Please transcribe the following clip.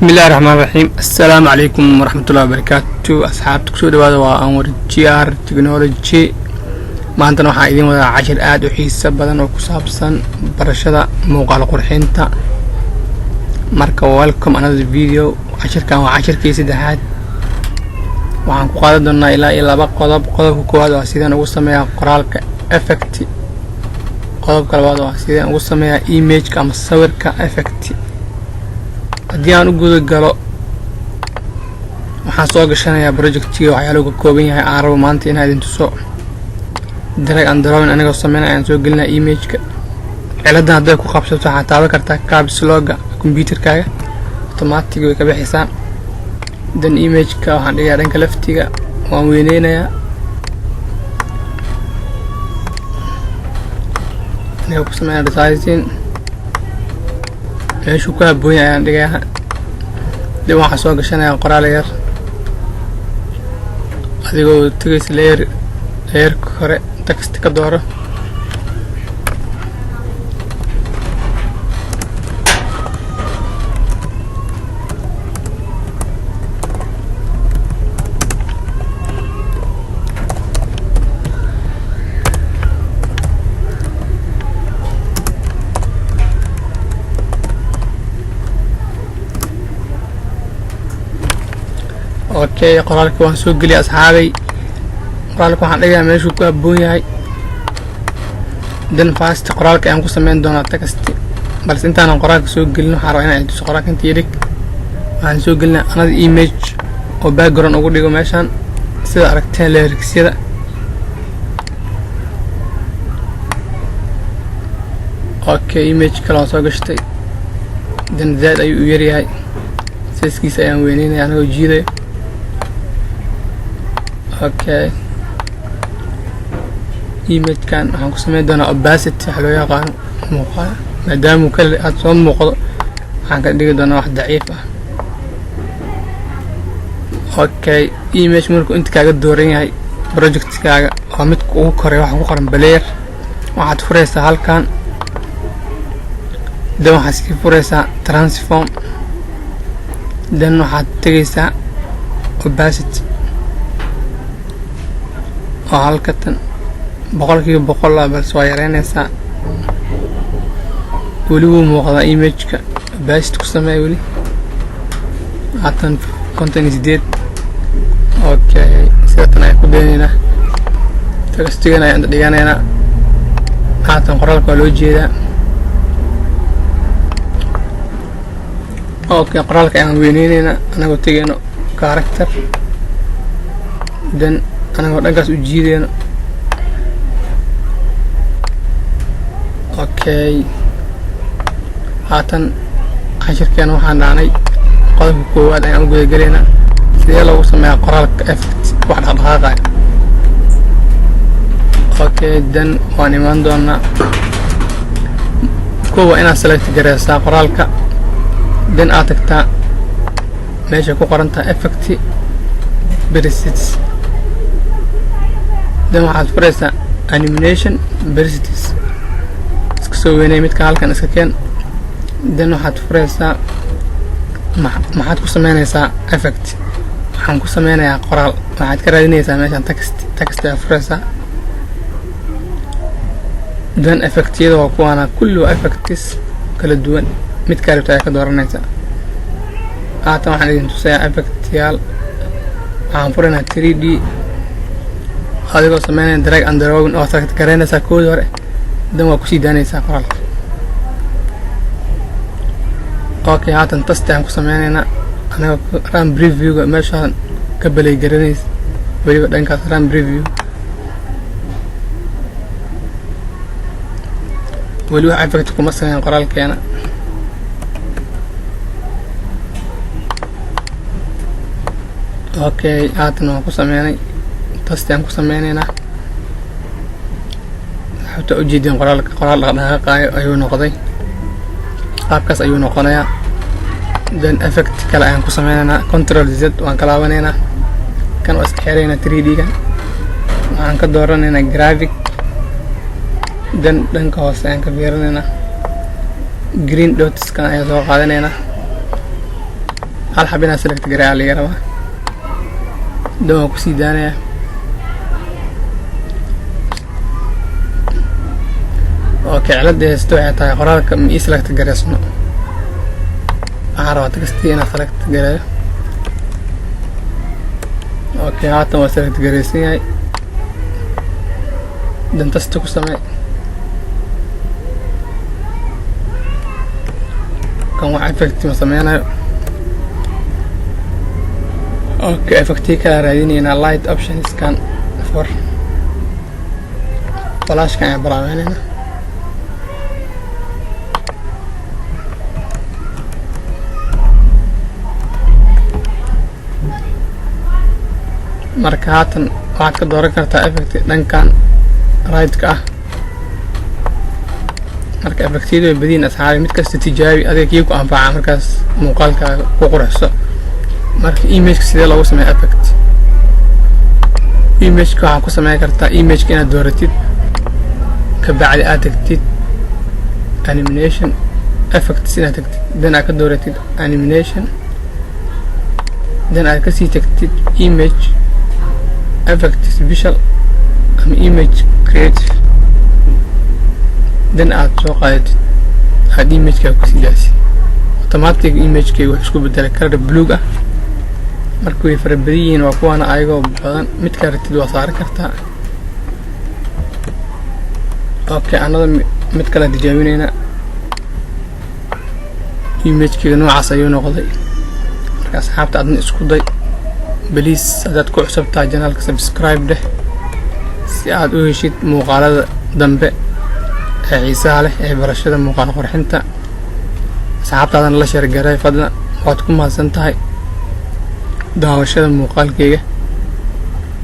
Bismillahi raxmaan raxiim. Assalaamu calaykum waraxmatullahi wabarakaatu. Asxaabta, kusoo dhawaada, waa Anwar GR Technology. Maantana waxaan idiin wadaa cashir aada u xiisa badan oo ku saabsan barashada muuqaal qurxinta. Marka, welcome another video. Cashirkan waa cashirkii saddexaad. Waxaan ku qaadan doonaa ilaa iyo laba qodob. Qodobka koowaad waa sideen ugu sameeyaa qoraalka effect. Qodobka labaad waa sideen ugu sameeyaa imageka ama sawirka effect. Haddii aan u guda galo, waxaan soo gashanayaa projectiga waxyaalahu ka kooban yahay aan rabo maanta inaa idin tuso. Drag and drop anigoo sameynaya ayaan soo gelinaya imageka. Ciladan hadday ku qabsato, waxaad taaban kartaa caps lockga computerkaaga, automatic way ka bixaysaa. Dan imageka waxaan dhigayaa dhanka leftiga, waan weyneynayaa anigoo ku sameynaya resizing. Meeshuu ku habboon yahay ayaan dhigayaa. Dib waxaan soo gashanayaa qoraal yar. Adigoo tegaysa layer, layerka hore text ka dooro. Okay, qoraalka waan soo geliyay, asxaabay. Qoraalka waxaan dhigayaa meeshuu ku habboon yahay. Then first qoraalka ayaan ku sameyn doonaa text, balse intaanan qoraalka soo gelin, waxaan rabaa inaan tuso qoraalka. Inta dhig, waxaan soo gelinaa another image oo background ugu dhigo meeshaan, sida aragteen layersyada. Okay, image kale waan soo gashtay. Then zaad ayuu u yaryahay, sizekiisa ayaan weyneynaya anagoo jiidayo. Okay, imagekan waxaan ku sameyn doonaa opacity waxa loo yaqaano muuqaal. Maadaamuu kale aada soo muuqdo, waxaan ka dhigi doonaa wax daciif ah. Okay, image markuu inta kaaga dooran yahay projectkaaga, waa midka ugu koray, waxaa ku qoran layer. Waxaad furaysaa halkan, then waxaad sii furaysaa transform, then waxaad tegaysaa opacity oo halkatan 100% ah, balse waa yareynaysaa. Weli wuu muuqdaa imageka. Opacity ku sameeya weli, haatan 58. Okay, sidatan ayaan ku daynaynaa. Textigan ayaan dhiganaynaa. Haatan qoraalka waa loo jeedaa. Okay, qoraalka ayaan weyneyneynaa anagoo tegeyno character, then anagoo dhankaas u jiideyno. Okay, haatan cashirkeena waxaan dhahnay qodobka koowaad ayaan u gudagelaynaa: sidee loogu sameeyaa qoraalka effect, wax dhaqdhaqaaqayo. Okay, then waan imaan doonaa. Kow, waa inaad select gareysaa qoraalka, then aad tagtaa meesha ku qoran tahay effect presets, then waxaad furaysaa animation presets. Iska soo weynay midka, halkan iska keen. Then waxaad furaysaa, maxaad ku sameynaysaa effect? Waxaan ku sameynayaa qoraal. Waxaad ka raadinaysaa meeshan text. Text ayaa furaysaa. Then effectyada waa kuwaana, kulli waa effects kala duwan. Midkaa rabta ayaa ka dooranaysaa. Haatan waxaan idin tusayaa effectyaal. Waxaan furaynaa 3D adigoo sameynaya drag and drop oo select garaynaysaa koodii hore, then waa kusii daanaysaa qoraalka. Okay, haatan test ayaan ku sameynaynaa anagoo run previewga meeshaan ka play garanaysa, weliba dhankaas run preview. Weli wax effect kuma sameyn qoraalkeena. Okay, haatan waan ku sameynay, test aan ku sameyneynaa. Xabta ujeedin, qoraalka qoraal dhaqdhaqaaqaayo ayuu noqday. Qaabkaas ayuu noqonayaa. Then effect kale ayaan ku sameyneynaa. Control Z, waan ka laabaneynaa. Kan waa iska xiraynaa. 3D ga waxaan ka dooranaynaa graphic, then dhanka hoose ayaan ka fiirinaynaa. Green dotskan ayaan soo qaadanaynaa. Hal xab inaa select gareeyaa laga rabaa, dan waan kusii daanayaa. Okay, cilada haysto waxay tahay qoraalka ma ii select gareysno. Waxaan rabaa textii inaan select gareeyo. Okay, haatan waa select gareysan yahay. Dan test ku samee. Kan wax effect ma sameynayo. Okay, effectii kala raadineynaa. Light optionskan for flashkan ayaan baraaweyneyna. Marka haatan waxaad ka dooran kartaa effect dhankan right-ka ah. Marka effectyadu way badiyin, asxaabi. Mid kasta tijaabi, adiga kii ku anfaca markaas muuqaalkaaga ku quruxso. Marka imageka sidee loogu sameeya effect? Imageka waxaa ku sameyn kartaa imageka inaad dooratid, kabacdi aad tagtid animation effects, inaad tagtid, then aad ka dooratid animation, then aad kasii tagtid image effect special ama image creative, then aad soo qaadatid, aad imageka kusii daasid. Automatic imagekayga wuxuu isku bedelay color blue ah. Marka way fara badan yihiin, waa kuwaana ayagoo badan. Midkaa rabtid waa saaran kartaa. Okay, anada mid kale tijaabinayna. Imagekeyga noocaas ayuu noqday. Marka asxaabta, adna isku day. Please, haddaad ku cusub tahay channelka, subscribe dheh si aad u heshid muuqaalada dambe ee xiisaha leh ee barashada muuqaal qurxinta. Asxaabtaadana la share garay fadlan. Waad ku mahadsan tahay daawashada muuqaalkeyga.